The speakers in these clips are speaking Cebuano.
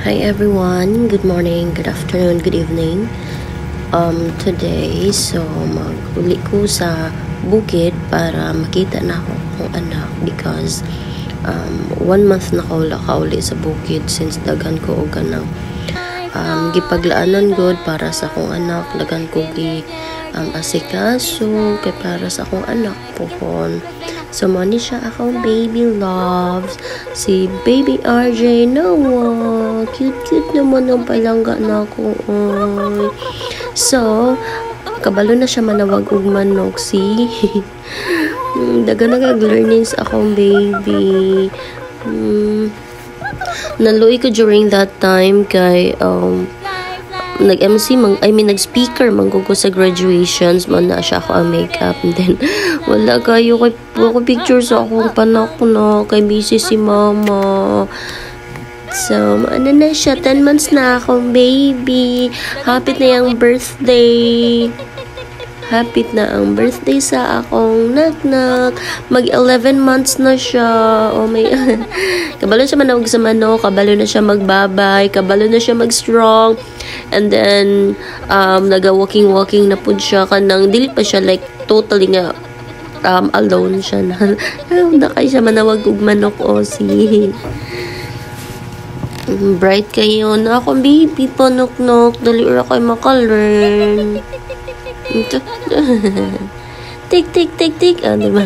Hi everyone, good morning, good afternoon, good evening. Today, so mag-uli ko sa bukid para makita na ako akong anak because 1 month na kaula kauli sa bukid since daghan ko og kanang gipaglaanan god para sa akong anak, daghan ko gi asikaso kay para sa akong anak pohon. So mo ni siya akong baby loves, si baby RJ Noah. Cute cute naman ang palangga na ako. Oy. So kabalo na siya manawag og manok si. Daghan na kag learnings akong baby. Naluoy ko during that time kay nag-MC mang, I mean, nag-speaker man ko sa graduations man na siya ako ang makeup, and then wala kayo kay ko picture sa akong panak na kay busy si mama. So ano na siya, 10 months na akong baby, hapit na yung birthday. Hapit na ang birthday sa akong naknak. Mag 11 months na siya. Oh my. Kabalo siya manawag sa manok, kabalo na siya magbabay, kabalo na siya mag-strong. And then naga-walking-walking na pud siya kanang dili pa siya like totally nga alone siya na. Na kay siya manawag og manok o si. Bright kayo na akong baby panuknok, dali ra kay maka-learn. Ito. Tik, tik, tik, tik. Ah, diba?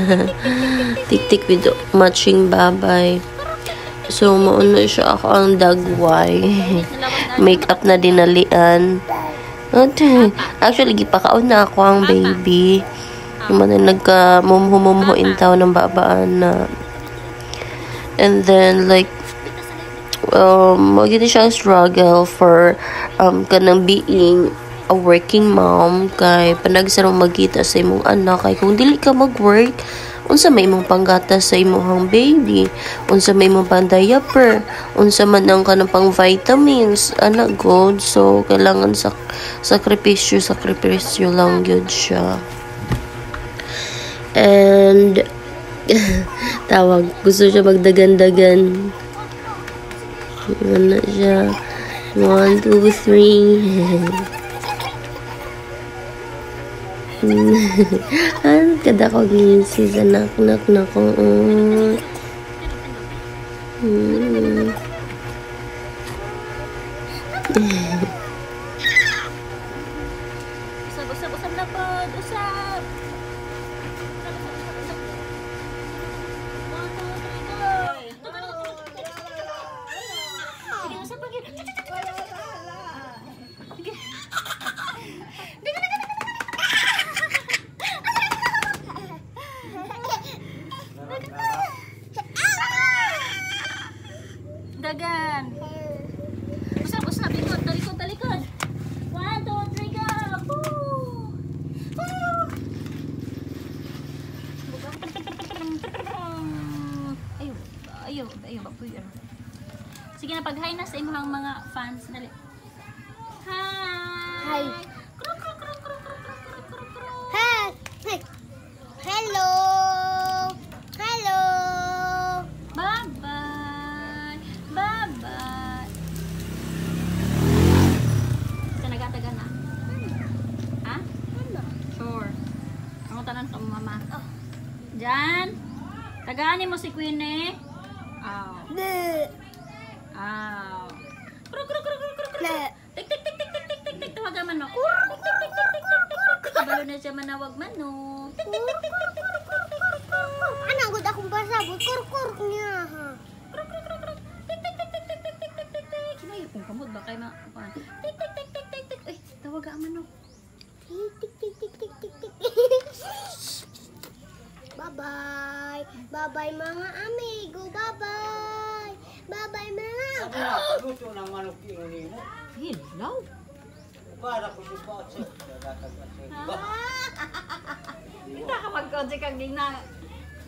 Tik, tik with matching babay. So, mauna siya ako ang dagway. Makeup na dinalian. Actually, gipakaon na ako ang baby. Yung mga nagka-mumhu-mumhu in tao ng babaan na. And then, like, magiging siya struggle for kanang being a working mom kay panagsarong magkita sa imong anak kay kung dili ka mag-work, unsa may imong panggatas sa imong baby, unsa may imong pang diaper, unsa man ang kanang pang vitamins, anak god. So kailangan sa sakripisyo lang gyud siya. And tawag gusto siya magdagan-dagan. Ano siya? 1, 2, 3. Ano kada ko ngisi sa nak-nak na ko. Usab, usab, usab na pod. Usab. Usab, usab, usab. 1, 2, 3, go. Sige, usab pag yun. Sige. Dagan. Usab, usab, likod, talikod, talikod. 1, 2, 3, go. Woo! Woo! Ayaw, ayaw, ayaw, bapuy. Sige na, pag-hi na sa imong mga fans. Dali. Hi! Hi! Kru, kru, kru, kru, kru, kru, kru, kru. Hi! Hello! Hello! Bye-bye! Bye-bye! Sa nagataga na? Ha? Sure. Ang tanan sa mama. Diyan! Tagaan mo si Queen eh. Aw. Aw. Kru, kru, kru, kru, kru, kru. Tik, tik, tik, tik, tik, tik, tik, tik. Tawagan manok. Tik, tik, tik, tik, tik, tik, tik, tik. Kabalo na siya manawag manok. Tik, tik, tik, tik, tik, tik, tik, tik, tik, tik. Ano, gud akong pasabot. Kur-kur niya. Kru, kru, kru, kru. Tik, tik, tik, tik, tik, tik, tik, tik, tik, tik. Hinayo kong kamot ba kay ma... Tik, tik, tik, tik, tik, tik. Ay, tawaga ang manok. Tik, tik, tik, tik, tik, tik, tik. Bye-bye. Bye-bye mga amigo. Bye-bye. Bye-bye mga... Luto ng manok yun mo. Hilaw. Para ko si Potse. Hindi ka mag-kotse kang gina.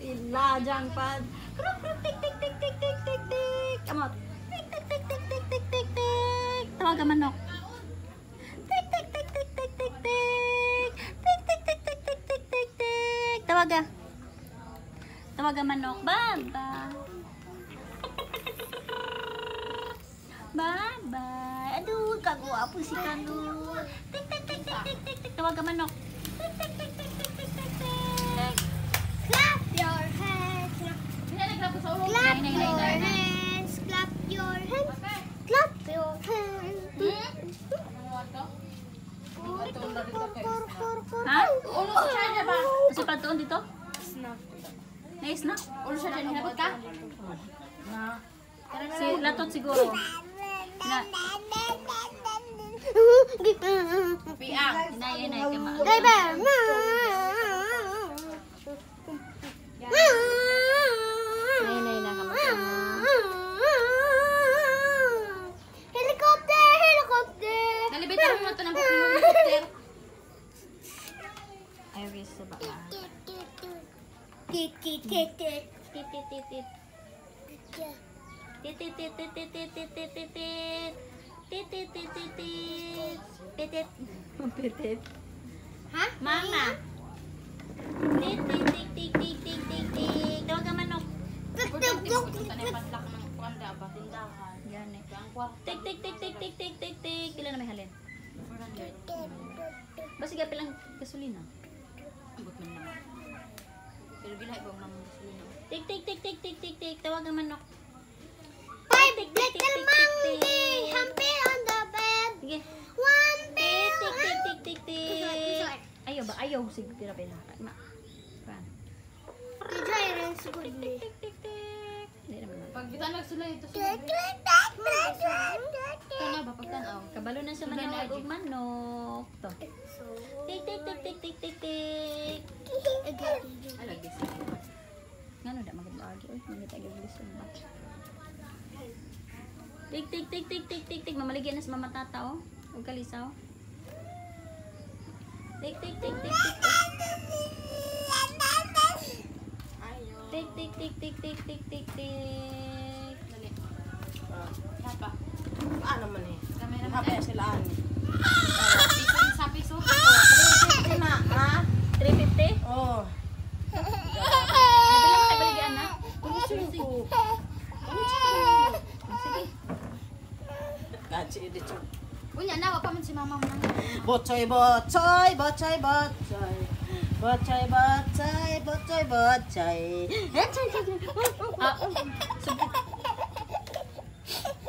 Ilajang pa. Kruk, kruk, tik, tik, tik, tik, tik, tik, tik. Amot. Tik, tik, tik, tik, tik, tik, tik, tik. Tawag ang manok. Tik, tik, tik, tik, tik, tik, tik. Tik, tik, tik, tik, tik, tik, tik, tik. Tawag ah. Tawag ang manok. Bye-bye. Bye-bye. Aduh, kagwapo si Kanu. Tik, tik, tik, tik, tik, tik, tik. Tawag ka manok. Tik, tik, tik, tik, tik, tik, tik, tik. Clap your hands. Clap your hands. Clap your hands. Clap your hands. Ha? Kasi patuon dito? Nice na? Ulo siya dyan, hinabot ka? Si Latot siguro. Na, Piang. hinay, hinay ka ma. Hinay na ka ma. Helicopter! Helicopter! Dali, bitaw mo ito ng helicopter. Iris sa baba. Tit, tit, tit, tit. Tit, tit, tit, tit. Tit, tit, tit, tit, tit, tit, tit, tit, tit, tit. Tit, tit, tit, tit, tit. Pitit. Pitit. Ha? Mama. Tit, tit, tik, tik, tik, tik, tik, tik. Tawag ka manok. Tuk, tuk, tuk, tuk. Yan eh. Tik, tik, tik, tik, tik, tik, tik, tik. Pila na may halin? Basta pilang gasolina. Pero gila ibang mamang gasolina. Tik, tik, tik, tik, tik, tik, tik. Tawag ka manok. Five Tik, tik, tik, little tik, tik, monkey tik. jumping on the bed. Sige. One Tik, bill. tik, tik, tik, tik, tik. Ayaw ba? Ayaw. Sige, pila, pila. Ma. Pan. Tik, Tik, tik, tik. Hindi naman. Pag bitan magsulay ito sulay. Tanaw ba pagtanaw? Kabalo na sa mananag og manok. To. Tik, tik, tik, tik, tik, tik, tik. Alagi. Ngano da magud maagi oy, mangita gyud gusto ba. Tik tik tik tik tik tik tik, mamaligya na sa mama tata oh. Ug kalisaw. Tik tik tik tik tik. Tik tik tik tik tik tik tik tik. Dali. Hapa. Paano man eh? Kamera Hapa sila ani. Piso sa piso. Ito na, ha? 350? Oh. Nabila mo kay baligyan na? Sige. Sige. Gachi dito. Unya na wa pa man si mama mo. Botchoy, botchoy, botchoy, botchoy. Botchoy, botchoy, botchoy, botchoy. Ah, sug-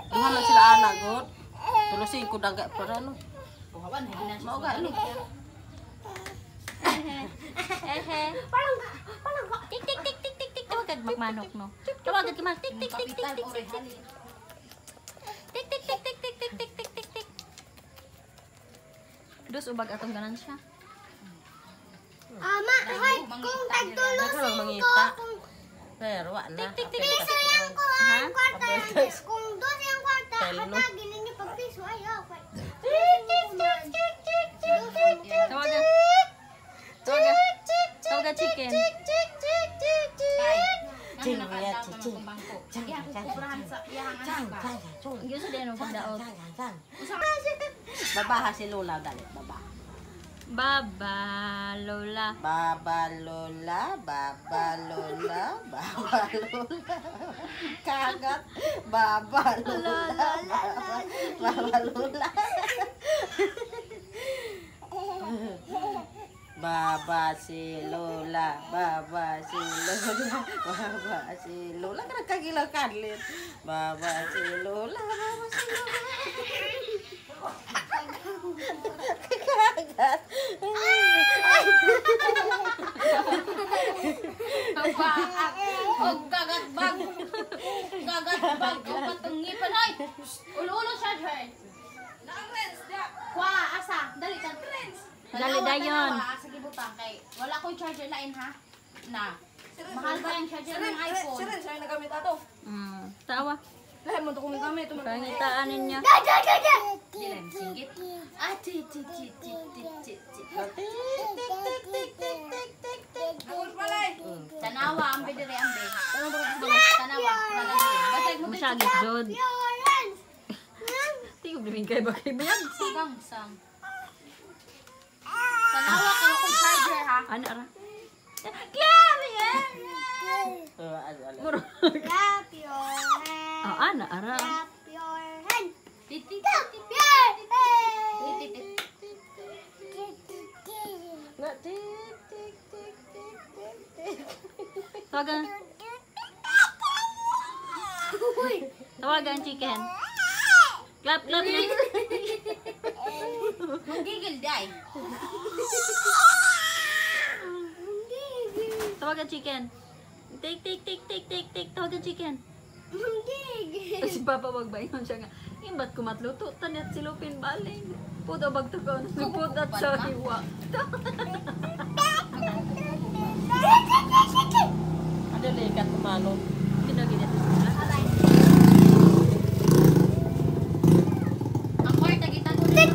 Duha man sila ana god. Tulusin ko daga para no. Mao ga ano. Ehe. Tik tik tik tik tik tik, tawag kag magmanok no. Tawag kag man tik tik tik tik tik tik tik. Tik tik tik tik tik tik tik tik tik tik. Dos ubag atong ganan siya. Ama, hay, kung tagtulusin ko, kung Pero wa na. Tik tik tik. piso yan ko ang kwarta, kung dos yung kwarta, Telno. hatagin ninyo pag piso, ayaw. Tik tik tik tik tik tik tik tik. Tawagan. Tawagan. Tawagan chicken. Ching ya ching. Gusto din ang pagdaot. Babaha si Lola dali, baba. Baba Lola. Baba Lola, Baba Lola, Baba Lola. Kagat, Baba Lola, Baba Lola. Baba si Lola, Baba si Lola, Baba si Lola. Kana kagila kadlit. Baba si Lola, Baba si Lola. Kagat. Og gagatbag. Gagatbag og patungipan hoy. Ulo-ulo charger. Kwa asa dali tan. Dali dayon. Sige butang kay wala koy charger lain ha. Na. Mahal ba yung charger ng iPhone? Tawa. Pangitaan ninyo. Dili singgit. Ah ti ti ti ti ti ti ti. Tanawa ambe dire ambe. Tanawa. Basag mo Masyagit jod. Your hands. Tingog namin kay ba kay bayag. Sang sang. Tanawa kay akong charger ha. Ano ara? Clap yan. Oh, ano, ano. Muro. Clap your hands. Ah, ana ara. Clap your hands. Tit tit tit tit tit tit. Na tik tik tik tik tik tik. Tawagan. Tawagan chicken. Clap, clap. Manggigil day. Tawagan chicken. Tik, tik, tik, tik, tik, tik. Tawagan chicken. Si Papa wag ba yun siya nga. Imbat kumatluto, tanat silupin baling. Puto bagtugon, supot at sa hiwa. Ano likat umano? Tinawagin natin sila. Ang kwarta kita ko rin.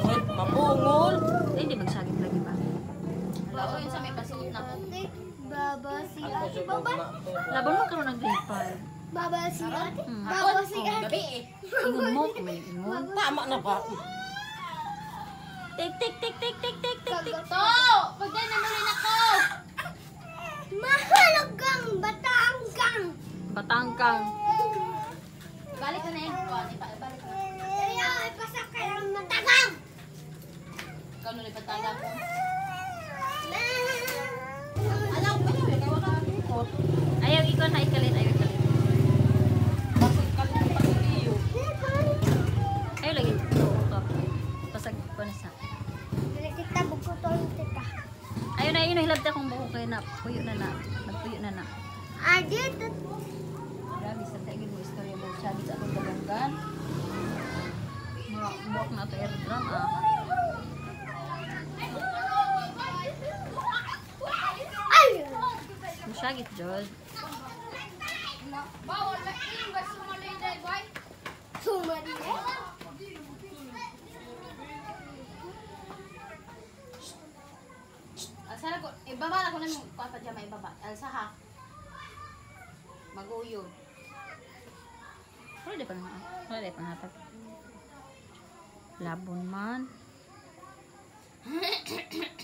Uy, mabungol. Eh, hindi magsagit lagi ba? Oo, yun sa may pasuot na ko. Baba si Ako ate. sa Baba. Laban mo karon ang grade 5. Baba si ate. Baba si ate. Gabi eh. Ingon mo, kumain ingon. Tama na ba? Tik, tik, tik, tik, tik, tik, tik, tik. To! Pagday na muli na ko! Mahalagang batanggang. Batangkang. Balik ka na yun. Balik ka na. Kaya ipasakay ang matagang. Ikaw nung ipataga ko. Alam ko yun, ikaw ka ikot. Ayaw ikaw na ikalin, ayaw ikalin. Bakit kalit pag-iliyo? Ayaw lagi. Oo, to. Pasag ko na sa. Kita bukutol kita. Ayaw na, ayun na, hilabta akong buko kayo na. Puyo na na. Nagpuyo na na. Adi to. Grabe, sa taigin mo istorya mo. Sabi sa akong galunggan. Buwak na ito airdrum ah. Ay! Masyagit, Jod. Bawal na ba sumali day boy? Sumali. Alsa na ko, ibaba na ko na yung pajama ibaba. Alsa ha. Maguyo. Wala di pang wala di panghatag. Labon man.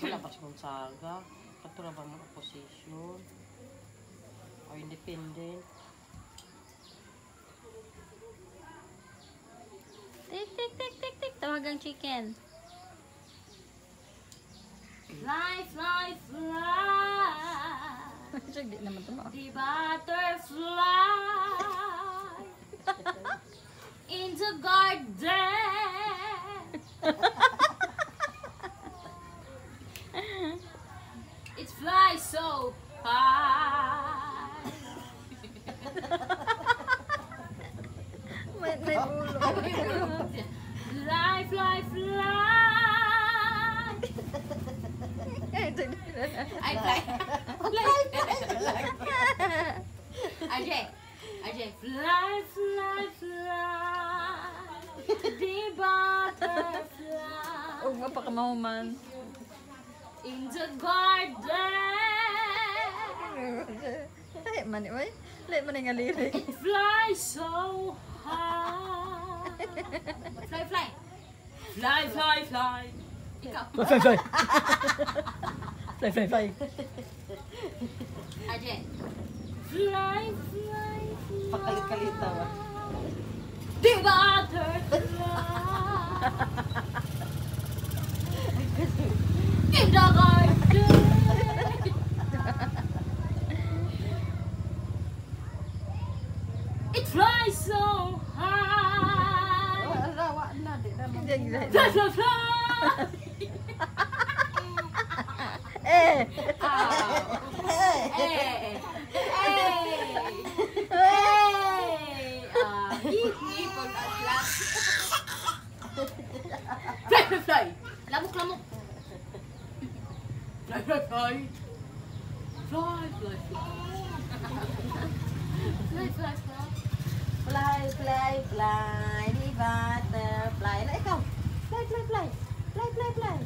Wala pa si Gonzaga. Katura ba mga opposition? O independent? Tik, tik, tik, tik, tik. Tawagang chicken. Fly, fly, fly. Di naman ito. The butterfly in the garden. It flies so high. May, may ulo. Fly, fly, fly. Ay, fly. Fly, fly. RJ, RJ, fly, fly, fly. The butterfly Huwag mapakamahuman. in the garden. Ay, man, oy. Lay man nga lirik. It flies so high. Fly, fly. Fly, fly, fly. Ikaw. Fly, fly, fly. Fly, fly, fly. RJ. Fly, fly, fly. Pakalit-kalita ba? The butterfly in the garden. It flies so high. Wala, wala na. Di na. Fly, fly, fly. Eh! Eh, eh, eh. Ah, hipon at last. Fly, fly, fly. Lamok, lamok. Fly, fly, fly. Fly, fly, fly. Fly, fly, fly. Fly, fly, fly, the butterfly. Na ikaw. Fly, fly, fly. Fly, fly, fly.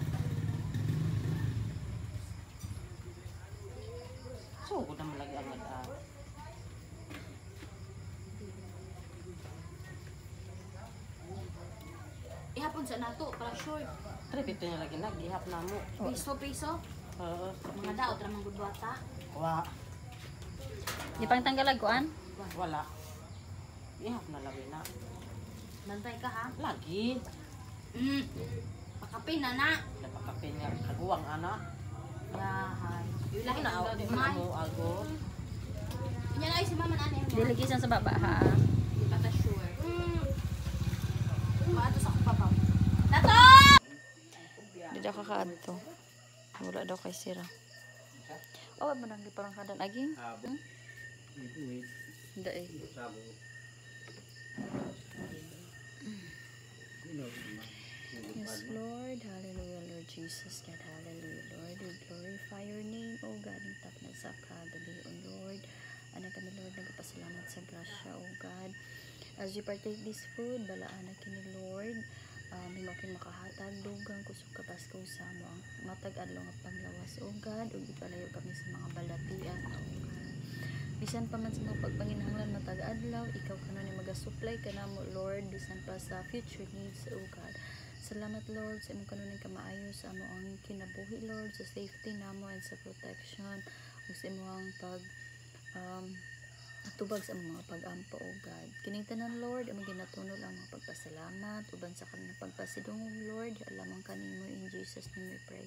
Sugod naman lagi ang ad. Ihapon sa nato, para sure. Tripito niya lagi na, gihap na mo. Piso, piso. Oo. Mga daot, ramang gudwata. Wa. Di pang tanggalag kuan? Wala. Gihap na lagi na. Bantay ka ha. Lagi. Pakapin na na. Napakapin nga kaguwang anak. Yahay. Ilahin Na ang di gagmay. mo ago. Yan ay si mama na ano. Diligisan sa baba ha. Hindi pa ta sure. Maato sa akong papaw. Tato! Di daw kakaadto. Wala daw kay sira. Oh, mo nang parang kadan aging. Hmm? Hindi eh. Yes, Lord. Hallelujah, Lord Jesus. God, hallelujah, Lord. We glorify your name, O God. Ang tap na sa kagabi, O Lord. Anak kami, Lord, nagpasalamat sa grasya, O God. As we partake this food, balaan na kini, Lord. Himakin makahatag, dugang, kusog kapasko sa mo ang matag adlaw nga panglawas, O God. Ug ipalayo kami sa mga balatian, O God. Bisan pa man sa mga pagpanginahanglan matag adlaw, ikaw kanon ni magasupply kanamo, Lord, bisan pa sa future needs, O God. Salamat, Lord, sa imong kanuning kamaayo sa amo ang kinabuhi, Lord, sa safety namo and sa protection ug sa imong pag atubag sa among mga pag-ampo, O God. Kining tanan, Lord, among ginatunol ang mga pagpasalamat uban sa kami ng pagpasidungog, Lord. Alamang kanimo in Jesus name we pray.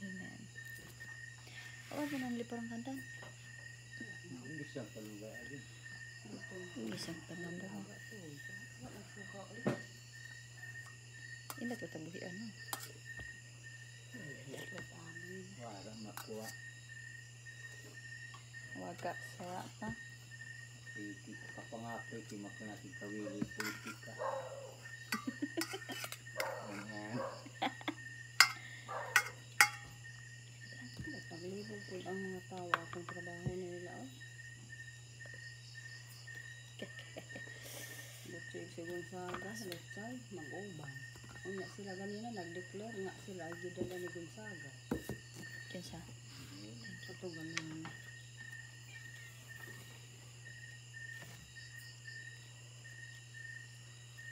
Amen. Oh, manang liparang kantan. Isang palungga. Isang pananda. Ila to tabuhi ano. Wala makuha. Waga sa ta. Piti ka pa nga, piti makunati kawili, piti ka. Ayan. Paglibog po ang mga tao akong trabaho nila. Oh. Lutsay si Gonzaga, Lutsay, mag-ubang. Unya sila ganina, nag-declare nga sila, gidala ni Gonzaga. Kinsa? Ito ganina.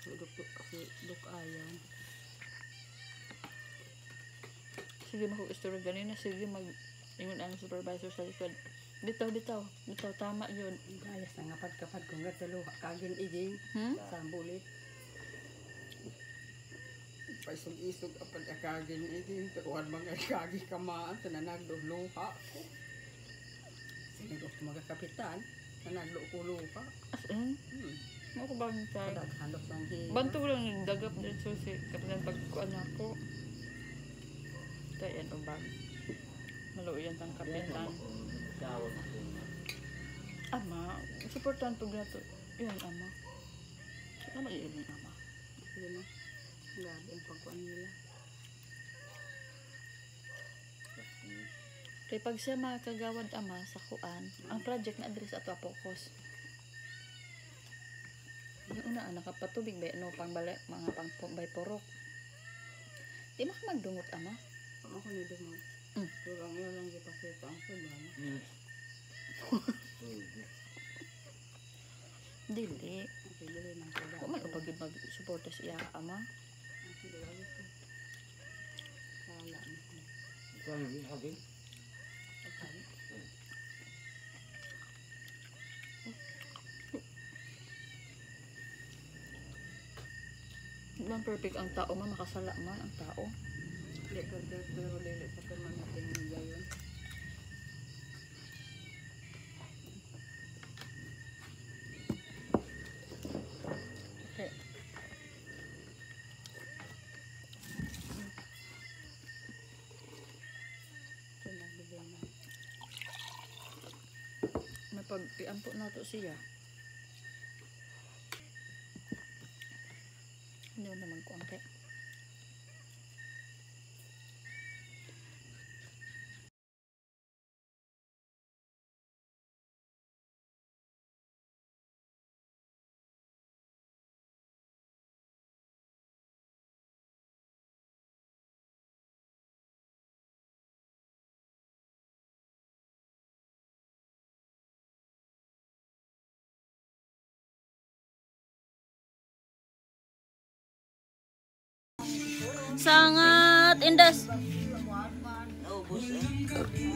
Si Dok Ayan. Sige mo istorya ganina, sige mag ingon ang supervisor sa likod. Bitaw, bitaw, bitaw, tama yun. Gayas na nga pagkapad kung gatalo, kagin iging, sa bulit. Paisog-isog apad akagin iging, tuwan mga kagi kamaan, tananagluha ko. Sinigo ko mga kapitan, nanaglo ko luha. As in, mo ko bantay. Padaghandok sang hi. Banto ko lang nagdagap dito si kapitan pagkuan ako. Kaya yan ubang. Maluyan tang kapitan. Tawag ko. Ama, suportahan po nato. Yan, ama. Ama, iyon yung ama. Sige na. Grabe ang pagkuan nila. Kay pag siya makagawad ama sa kuan, ang project na address ato focus. Yung una, ah, nakapatubig ba no pang bala, mga pang bay porok. Di maka magdungot ama. Ako ni Dumod. Pero ang iyo lang gipakita ang sobra. Dili. Okay, dili man ko. Wa man upagid mag-suporta sa iya ama. Kala mo. Ikaw ang hagin? Di man perfect ang tao man, makasala man ang tao. Di perfect pero dili sa permanente nga yun. Okay. Mapag-iampo na to siya. Hindi mo naman kuang kay. Sangat indas.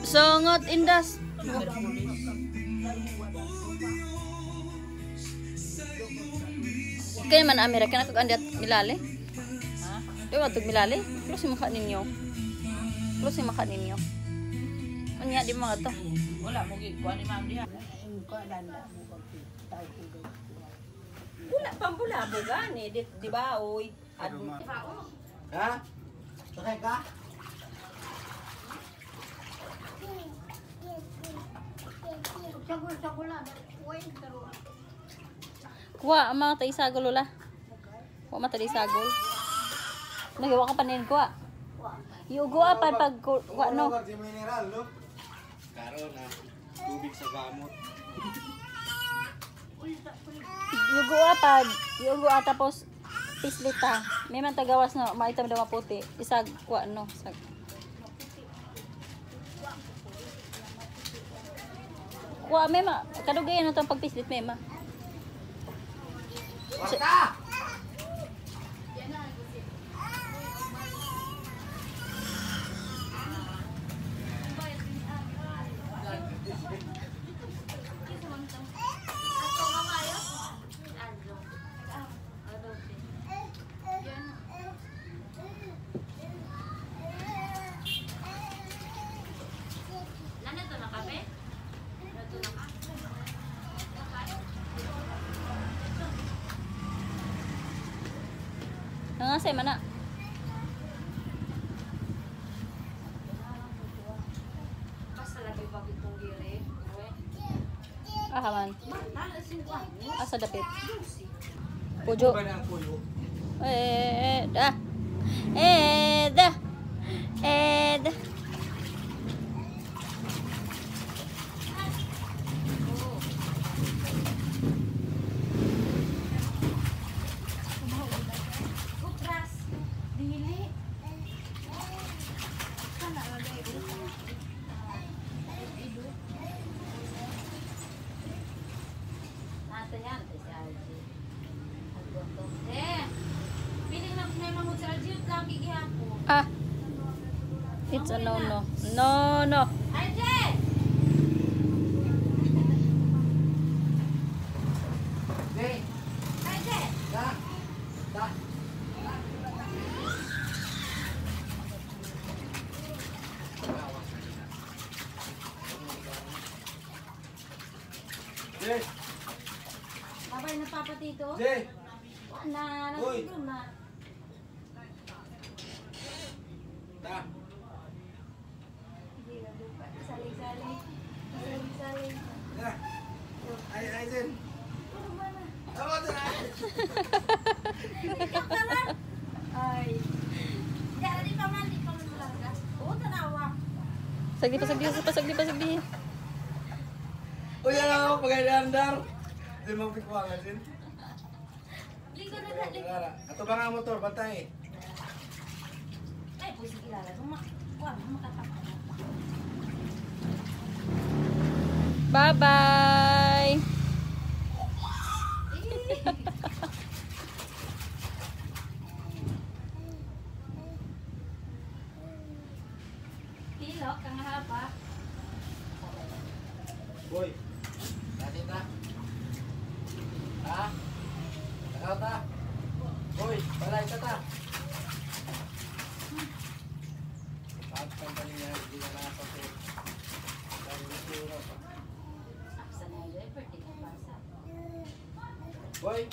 Sangat indas. Kaya man Amira, kaya nakag-andiat milali? Ha? Di ba itong milali? Close yung mukha ninyo. Close yung mukha ninyo. Unya, di mga to. Wala mo gikuha ni ma'am diha. Wala pambulabo gani, di ba oy? Ha? Sakay ka? Kuha, ang mga taisagol, Lola. Kuha, mga taisagol. Nagawa ka pa nin, kuha. Iugo pa pag kuha, no. Mineral, no? Karon na tubig sa gamot. Iugo pag, iugo tapos pislita. May man tagawas na maitam daw maputi. Isag, kuha, no. Isag. Kuha, mema. Kadugayan na itong pagpislit, mema. Basta! Nangasay man na. Ah, man. Asa dapit. Pujo. Eh, da. Eh, da. Eh, da. Ah. It's a no no. No no. Babay na papa dito. Jay! Na, Uy. nandito na. Ta! Sali-sali. Sali-sali. Ay, ay, Zen! Tama na! Ay. Di pa man, di pa man malaga. Oo, tanawa. Sagdi pa sagdi pa sagdi pa sagdi. Uy, ano ako, pagkailandar! Di mo pikwangan, Zen. Ligo na na, ligo. Ato ba nga motor, bantay. Ay, pusi kilala. Kuha, makatapa. Bye-bye. Pilo, kang haba. Boy, dati ta. Ha? Takaw ta. Boy, balay ta ta. At company niya, hindi na nakapag. Boy!